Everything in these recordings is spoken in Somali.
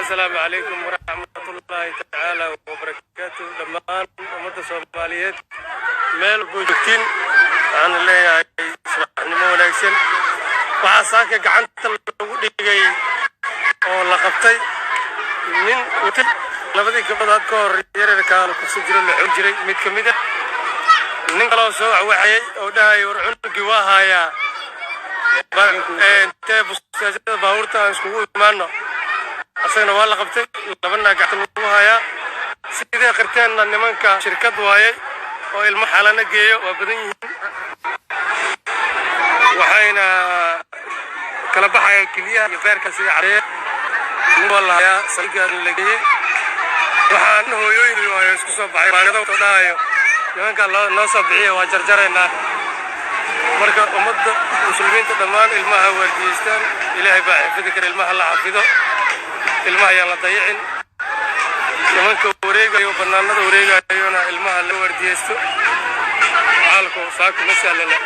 Asalaamu calaykum waraxmatullaahi tacaala wabarakaatu. Dhammaan ummadda Soomaaliyeed meel buu joogtiin, waxaan leeyahay subaxnimo wanaagsan. Waxaa saaka gacanta lagu dhigay oo la qabtay nin watay labadii gabdhood ka hor yararkaa la kufsan jiro, la xun jiray. Mid ka mid ah nin kaloo soo waxwaxayay oo dhahaya, "War, cunugii waa haayaa, intee bustaajada baabuurta aan iskugu imaano?" Asagana waa la qabtay. Labanaa gacanta lagu hayaa. Sidee qirteenna nimanka shirkad waayay oo ilmo xalana geeyo, waa badan yihiin, waxayna kala baxayaan keliyaha iyo beerka sida cadee. Nin waa la hayaa, saldhigga la geeyey. Waxaan hooyooyin waayo isku soo baxay baangado oo dhahayo, "Nimanka noo soo bixiya, waa jarjaraynaa." Marka ummadda Muslimiinta dhammaan ilmaha waardiyeystaan. Ilaahay baa xifidi kara. Ilmaha la xafido, ilmaha ayaan la dayicin. Nimanka wareegayo, bannaanada wareegayona, ilmaha la waardiyeysto. Xaalku saaka ma sahlana,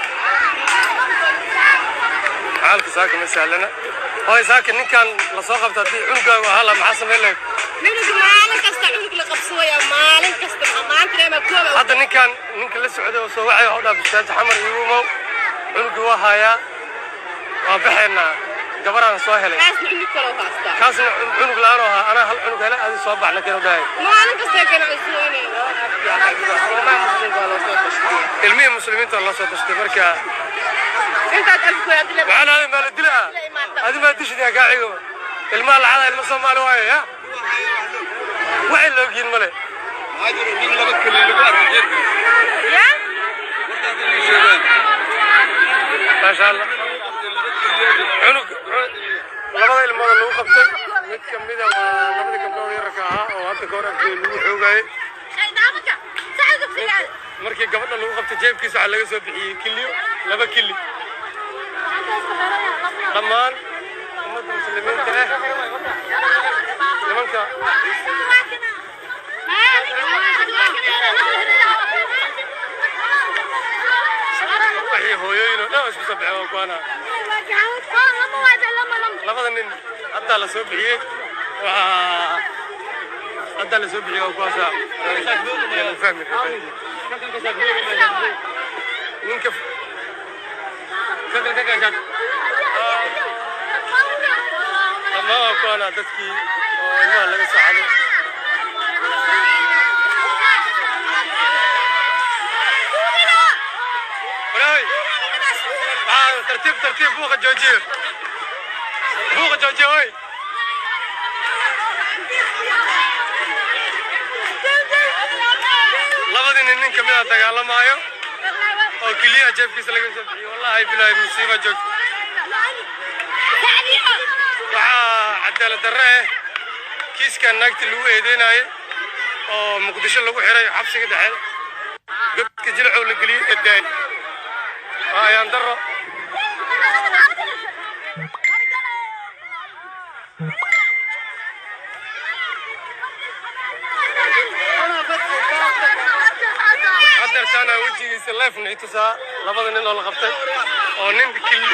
xaalku saaka ma sahlana. Hooy, saaka ninkan lasoo qabta, haddii cunugaagu ahaa la, maxaa samayn lahayd? Cunug maalin kasta cunug la qabsooya, maalin kasta maanta reema kooba. Hadda ninkan, ninka la socday oo soo wacay, waxu dhaha, "Bustaaji Xamar iigu imow, cunugii waa haayaa, waa baxaynaa, gabaraan soo helay." Kaasna cunug kaloo haastaa. Kaasna cunug la-aan oo ahaa. "Anaa hal cunug hele, adi soo baxna keen," dhahay. Maalin kasta ganacsi. Ilmaha Muslimka waa loo soo tashtay. Ilmihii Muslimiinta loo soo tashtay marka. Intaad alfkooda hadii la Waxaan aaday maala dila ah, adi maa dishid kaa xigo. Ilmaha lacada, ilmo Soomaali waayo, ya waxay loogiin male. Maxaa jiro nin laba keli lagu arkay jeebkiisa? Ya. Warkaas inay sheegaan. Maasha Allah. Cunug labada ilmood lagu qabtay, mid ka mida waa labada gabdhood yararka ahaa oo hadda kahor afkooda lagu xoogayay. Markii gabadha lagu qabtay, jeebkiisa waxaa laga soo bixiyey kiliyo, laba kili. Dhammaan ummadda Muslimiinta ah, nimanka waxii hooyooyin oo dhan isku soo baxeen waa kuwaana. Labada nin haddaa la soo bixiyey, waa haddaa la soo bixiyey, waa kuwaasa. Fahmi ninka dhammaan waa kuwaana, dadkii oo ilmaha laga soo xaday. Walahi, waxaa tartiib tartiib, buuqa joojiyo, buuqa joojiyo, oy. Labadii nin, nin kamid a dagaalamaayo oo keliyaha jeebkiisa laga soo bixiyo. Wallahi bilaahi, musiiba joogto. Waxaa cadaalad darre ah kiiskan naagti lagu eedeynayay oo Muqdisho lagu xiray, xabsiga dhexe godka Jilcow la geliyey edaay. Waa ayaan darro. Hadeertaana wejigiisa leefna i tusaa labada nin oo la qabtay, oo nin kili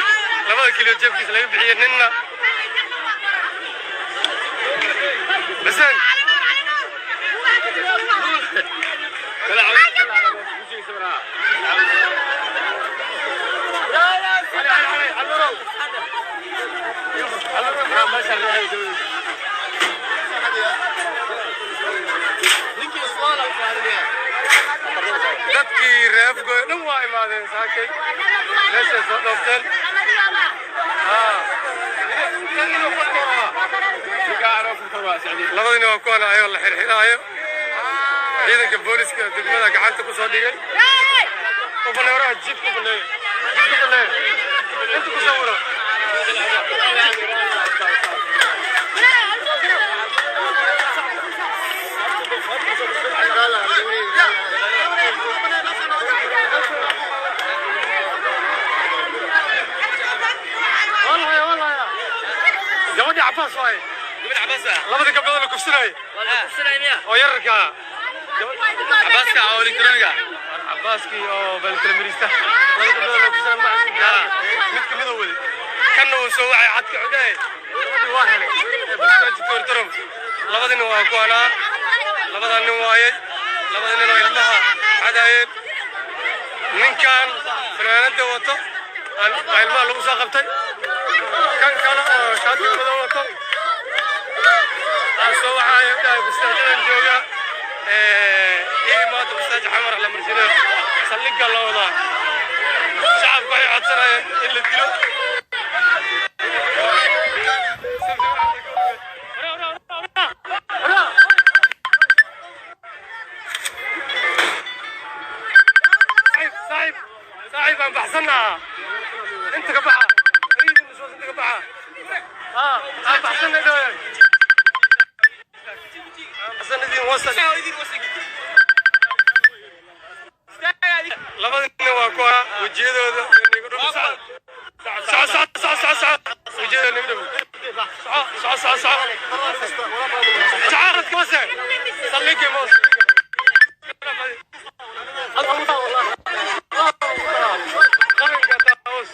labada kiliyo jeebkiisa laga bixiyey, ninna Xuseen. Dadkii reefgoy dhan waa imaadeen saakay, meeshay soo dhoofteen. Labadina waa kuwan ayoo la xirxiraayo. Ciidanka booliska degmada gacanta ku soo dhigay. U baneeraha jidka baneeyo, jidka baneeyo, inta ku sawiro. Wallahi wallahi, gabadhii Cabaas waaye, labadii gabdhood la kufsanayay oo yararka. Cabaaska oo elektroniga. Cabaaskii oo baltalamirista, laba gabdhood la kufsanay, ma isku gaara. Mid kamid oo wadi kanna uu soo wacay cadka cudhaye, gabadhii waa helay. Kortarom labada nin waa ku anaa, labada nin waaye, labada nin oo ilmaha xadaayeen. Ninkan fanaanada wato baa ilmaha lagu soo qabtay. Kan kale oo shaatiga madow wato aan soo waxaayo dhahay bustaajadan jooga ii imaado bustaaja Xamar la marsinayo, saldhigga loo wadaa. Shacabku waxay codsanayeen in la dilo. Saaxiib, saaxiib, aan baxsanaa, inta ka baxa, inta ka baxa, aan baxsanay dhooyan, baxsanadiin wasan. Labada nin waa kuwa wejiyadooda nigu dhow. Soco, soco, soco, soco, soco, wejiyadooda nigu dhow. Soco, soco, soco, jacaaradka mase saldhigii moos qalinka taawus.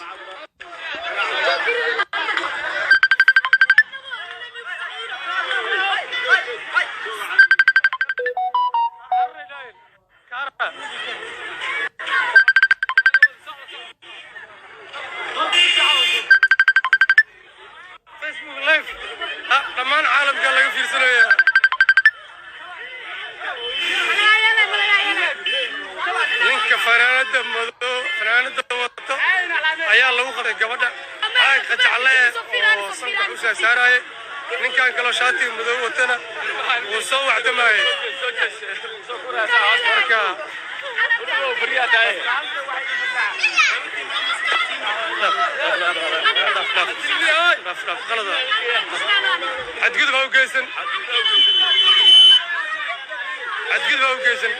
Facebook live dhammaan caalamka laga fiirsanaya. Ninka fanaanada madow, fanaanada wato ayaa lagu qabtay gabadha caag qajacle oo sanka u saasaarayay. Ninkan kaloo shaatiga madow watana wuu soo wacdamayay. Marka dhaf dhaf, qalada, xadgudub ha u geysan, xadgudub ha u geysan.